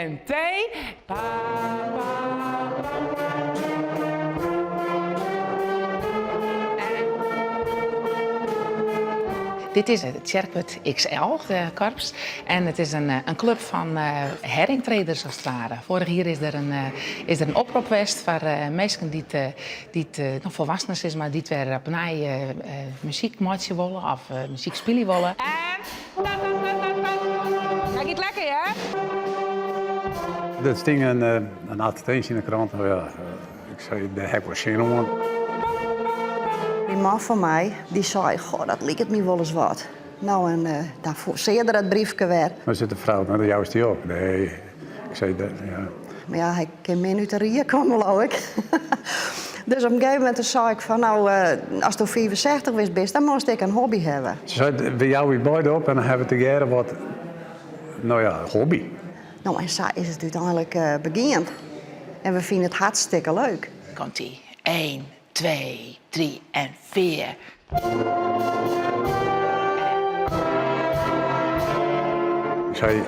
En T. Pa, pa, pa, pa. Dit is it Tsjerkwert XL korps en it is in klup fan heringtreders as it ware. Foarich jier is der in is der in oprop west foar minsken dy't dy't no folwassenen sis mar dy't wer op 'e nij muzyk meitsje wolle of muzyk spylje wolle. En ta ta ta ta ta. Ja, giet lekker hear. Der stie in advertinsje yn de krante, no ja, ik sei dêr ha ik wol sin oan. Myn man fan my, dy sei, goh, dat liket my wolris wat. No en dan seach er dat briefke wer. Dan sit de frou, no dan joust dy op. Nee, ik sei, ja. Mar ja, hy kin min út de rie komme, leau ik. Dus op in gegeven momint sei ik fan, no, asto 65 west bist, dan moatst ek in hobby hawwe. Se sei, we jouwe ús beide op en dan hawwe we tegearre wat, no ja, hobby. No en sa is it úteinlik begûn. En we fine it hartstikke leuk. Komt ie, 1, 2, 3 en 4. Ik sei,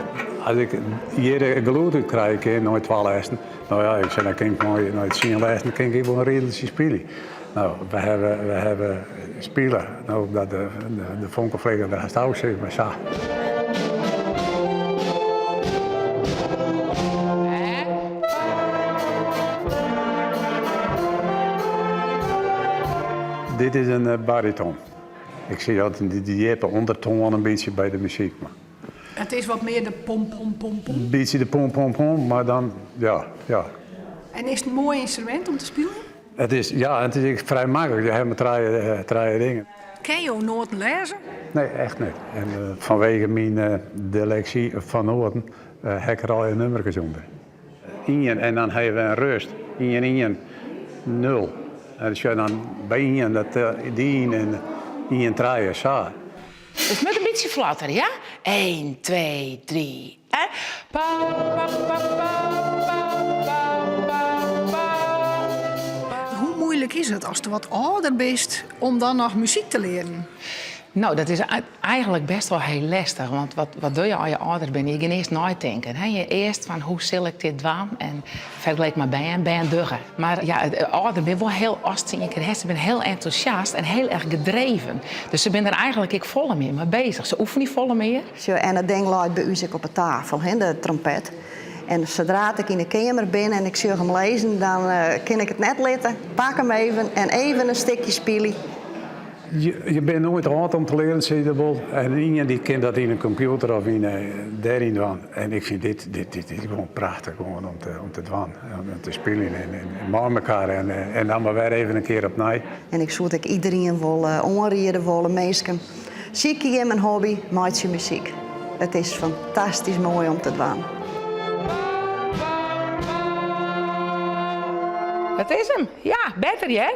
as ik hjir it gelûd út krije kin nei twa lêsten, no ja, ik sei, dan kin ik mei nei tsien lêsten kin ik wol in rideltsje spylje. No, we hawwe, we hawwe spile, no, dat de, de fonken fleagen der hast ôf, sis mar sa. Dit is in bariton. Ik sis altyd dy djippe ûndertoan in bytsje by de muzyk. Mar. It is wat mear de pom pom pom pom. In bytsje de pom pom pom, mar dan ja, ja. En is it in moai ynstrumint om te spyljen? It is, ja, it is ek frij maklik. Je hawwe mar trije, trije dingen. Kinne jo noaten lêze? Nee, echt net. En fanwege myn dyslexy fan noaten ha ik der allegear nummerkes ûnder. Ien en dan hawwe we in rêst. Ien, ien, nul. En sjoch dan by ien dat dy ien en ien trije, sa. It moat in bytsje flotter, ja? Eén, twee, drie en pa, pa, pa, pa, pa, pa, pa, pa. Hoe moeilik is it ast wat âlder bist om dan noch muzyk te learen? No, dat is eigenlik bêst wol hiel lestich, want wat, wat dogge je as je âlder binne? Je gean earst neitinken. Hè? Je earst fan hoe sil ik dit dwaan? En fergelyk mei bern, bern dogge. Mar ja, âlden binne wol hiel, ast se ien kear hast, se binne hiel entûsjast en hiel erch gedreven. Dus se binne der eigenlik ek folle mear mei bezich. Se oefenje folle mear. Sjoch, en it ding leit by ús ek op 'e tafel, hè, de trompet. En sadra't ik yn 'e keamer bin en ik sjoch him lizzen, dan kin ik it net litte. Pak him even en even in stikje spylje. Je binne noait âld om te learen, sizze se wol. En ien dy kin dat yn in kompjûter of yn dêryn dwaan. En ik fyn dit, dit, dit is gewoan prachtich gewoan om te, om te dwaan. Om te spyljen en, en mei mekoar en, en dan mar wer even in kear opnij. En ik soe it ek iderien wol oanriede wolle, minsken, sykje jim in hobby, meitsje muzyk. It is fantastysk moai om te dwaan. Dat is him, ja, better hear.